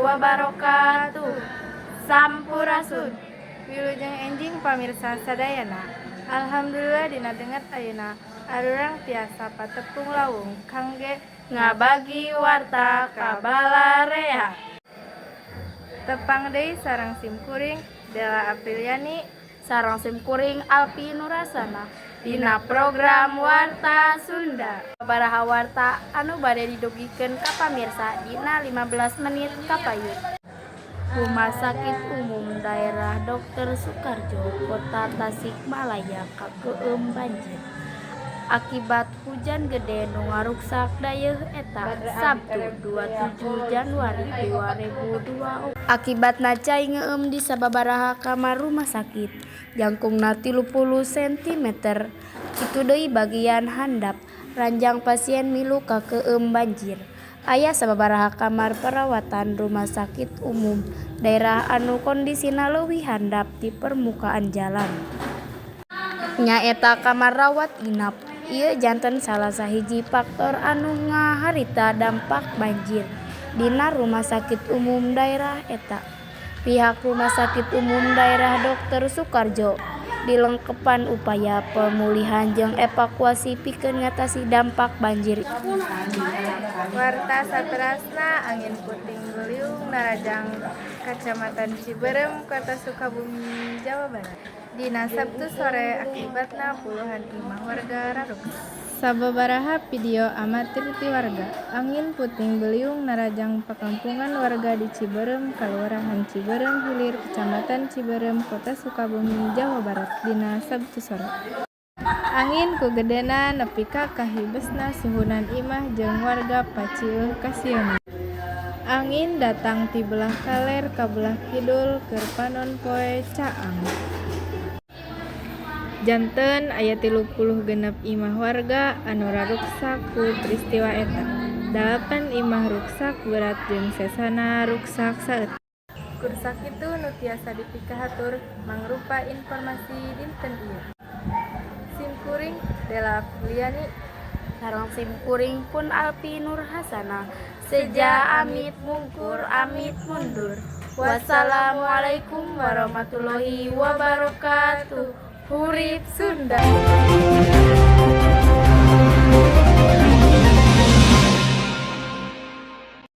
wabarakatuh. Sampurasun. Wilujeng enjing, pamirsa sadayana. Alhamdulillah, dina dinten ayeuna arurang tiasa patepung lawung kangge ngabagi warta ka balarea. Tepang deui sareng sim kuring Della Apriliani sareng sim kuring Alpi Nurasana dina program Warta Sunda. Sababaraha warta anu bade didugikeun ka pamirsa dina 15 menit kapayun. Rumah Sakit Umum Daerah Dr. Soekarjo Kota Tasikmalaya kakeueum banjir akibat hujan gede nu ngaruksak dayeuh eta, Sabtu, 27 Januari 2024. Akibatna, cai ngeueum di sababaraha kamar rumah sakit jangkungna 30 cm. Kitu deui bagian handap ranjang pasien milu kakeueum banjir. Aya sababaraha kamar perawatan rumah sakit umum daerah anu kondisina leuwih handap ti permukaan jalan, nyaeta kamar rawat inap. Ieu janten salah sahiji faktor anu ngaharita dampak banjir dina rumah sakit umum daerah eta. Pihak Rumah Sakit Umum Daerah Dr. Soekarjo dilengkepan upaya pemulihan jeung evakuasi pikeun ngatasi dampak banjir. Warta saterasna, angin puting beliung narajang Kacamatan Cibeureum, Kota Sukabumi, Jawa Barat. Dina Sabtu sore, akibatna puluhan imah warga raruksak. Sababaraha video amatir ti warga, angin puting beliung narajang pakampungan warga di Cibeureum, Kalurahan Cibeureum Hilir, Kecamatan Cibeureum, Kota Sukabumi, Jawa Barat, dina Sabtu sore. Angin ku gedena nepi ka kahibesna suhunan imah jeung warga pacieuh kasieunan. Angin datang ti belah kaler ka belah kidul keur panon poe caang. Janten aya 36 imah warga anu raruksak ku peristiwa eta. Dalapan imah ruksak berat jeung sesana ruksak saeutik. Kur sakitu nu tiasa dipikahatur mangrupa informasi dinten ieu. Sim kuring Della Apriliani sareng sim kuring pun Alpi Nur Hasanah. Seja amit mungkur, amit mundur. Wassalamualaikum warahmatullahi wabarakatuh. Hurip Sunda.